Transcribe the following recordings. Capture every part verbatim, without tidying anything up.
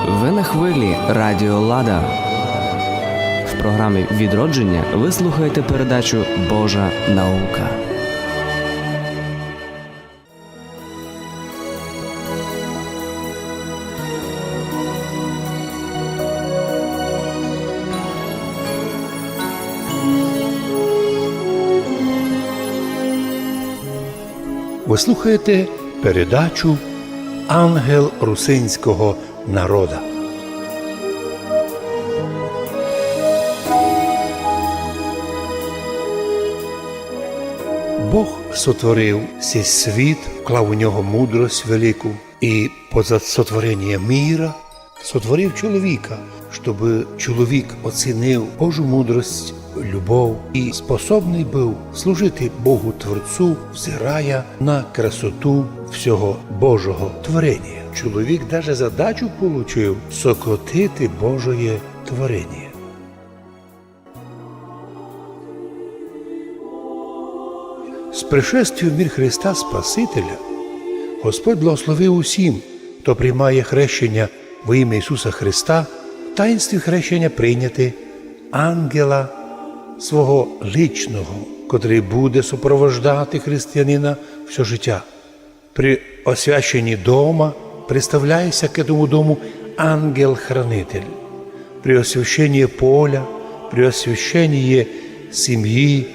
Ви на хвилі Радіо Лада. В програмі «Відродження» ви слухаєте передачу «Божа наука». Ви слухаєте передачу «Ангел русинського народа». Бог сотворив сей світ, вклав у нього мудрость велику, і поза сотворенням міра сотворив чоловіка, щоб чоловік оцінив Божу мудрость, любов і способний був служити Богу Творцю, взирая на красоту всього Божого творення. Чоловік даже задачу получив сокотити Божоє творення. З пришествием в мир Христа Спасителя Господь благословив усім, хто приймає хрещення во ім'я Ісуса Христа, в таїнстві хрещення прийняти ангела свого личного, котрий буде супровождати християнина всьо життя. При освященні дома представляє ся к этому дому ангел-хранитель. При освященні поля, при освященні сім'ї,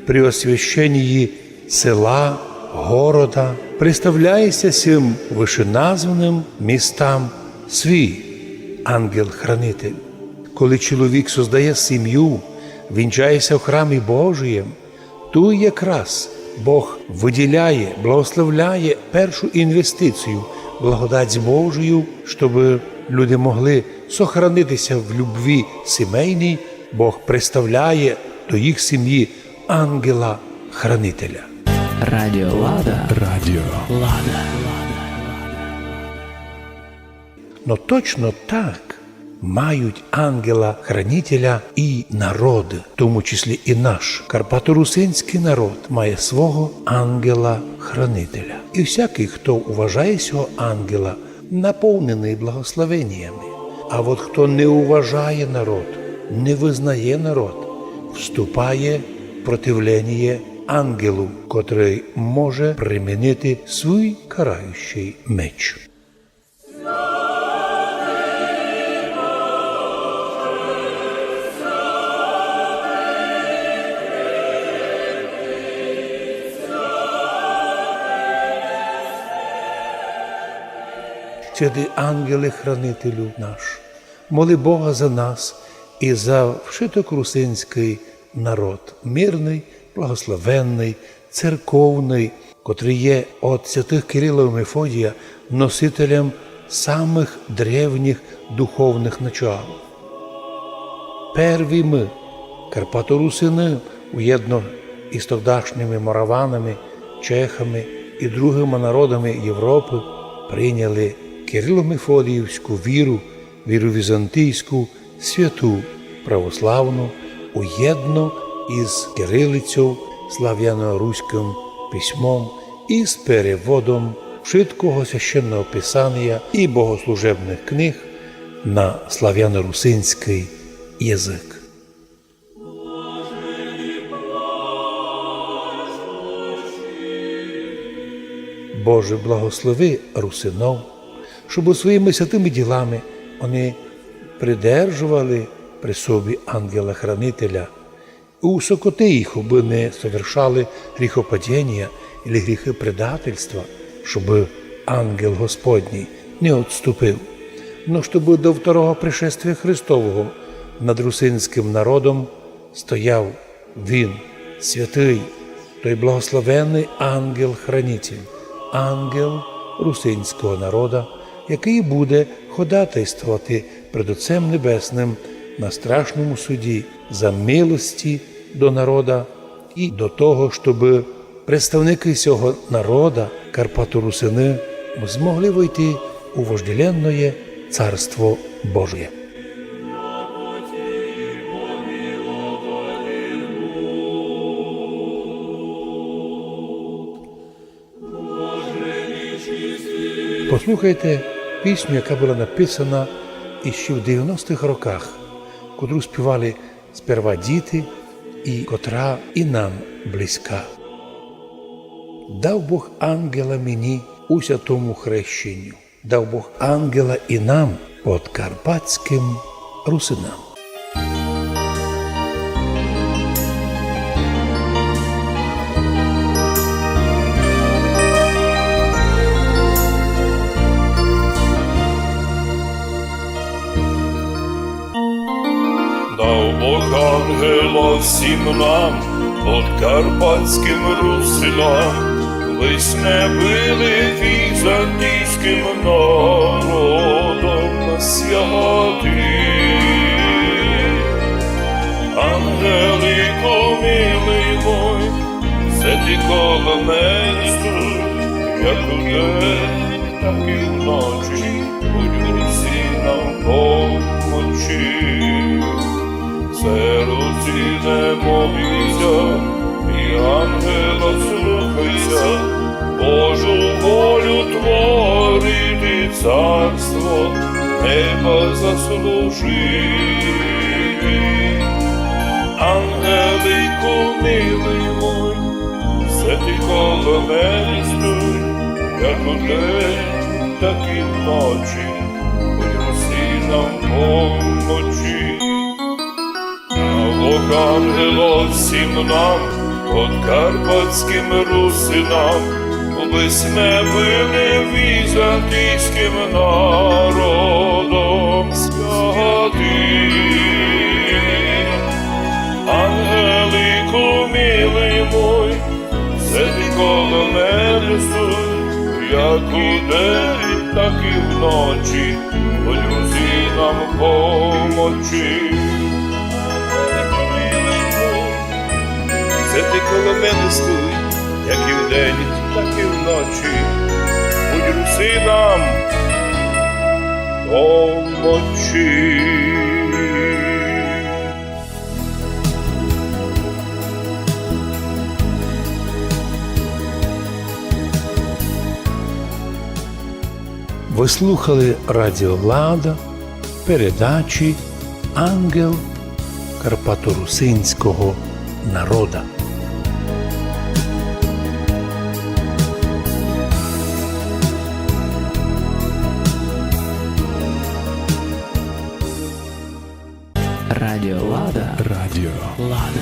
при освященні села, города представляє ся сим вышеназваным містам свій ангел-хранитель. Коли чоловік создає сім'ю, вінчає ся в храмі Божиєм, туй якраз Бог выділяє, благословляє першу інвестицію, благодать Божию, щоб люди могли сохранити ся в любви сімейній. Бог представляє до їх сім'ї ангела-хранителя. Радіо Лада. Радіо Лада. Но точно так мають ангела-хранителя і народы, в тому числі і наш карпаторусинськый народ має свого ангела-хранителя. І всякый, хто уважає сього ангела, наповненый благословениями. А от хто не уважає народ, не вызнає народ, вступає в противленіє ангелу, котрый може примінити свій караючий меч. Святый ангеле-хранителю наш, моли Бога за нас і за вшыток русинськый народ, мирный, благословенный, церковный, котрый є од святых Кирила і Мефодія носителем самых древніх духовных начал. Перві мы, карпаторусины, уєдно із тогдашніми мораванами, чехами і другыма народами Європы, прийняли кирило-мефодіївську віру, віру візантійську, святу православну, уєдно із кирилицьов, славяно-руськым письмом, із переводом вшыткого священного писанія і богослужебных книг на славяно-русинськый язык. Боже, благослови русинов, щоб своїми святыми ділами они придержовали при собі ангела-хранителя, усокоти їх, обы не совершали гріхопаденія или гріхы предательства, щоб ангел Господній не отступив, но щоб до второго пришествія Христового над русинськым народом стояв він, святый, той благословенный ангел-хранитель, ангел русинського народа, якый буде ходатайствовати пред Отцем Небесным на страшному суді за милості до народа і до того, щоб представникы сього народа, карпаторусины, змогли войти у вожделенноє Царство Божоє. Послухайте пісню, яка была написана іщи в девяностых роках, котру співали сперва діти і котра і нам близька. Дав Бог ангела мені у святому хрещенню. Дав Бог ангела і нам, подкарпатськым русинам. Дав Бог ангела всім нам, подкарпатськым русинам, бы сьме были візантійськым народом святым. Ангелику милый мой, се ты коло мене стуй, як удень, так і вночі, будь русинам помочі. Се, русине, молися, і ангела слухайся, Божу волю творити, царство неба заслужити. Ангелику милый мой, се ты коло мене стуй, як удень, так і вночі, будь русинам помочі. Дав Бог ангела всім нам, подкарпатськым русинам, бы сьме были візантійськым народом святым. Ангелику милый мой, се ты коло мене стуй, як удень, так і вночі, будь русинам помочі. Се ты коло мене стуй, як і вдень, так і вночі, будь русинам помочі. Вы слухали Радіо Лада, передачі «Ангел карпаторусинського народа». Радіо Лада. Радіо Лада.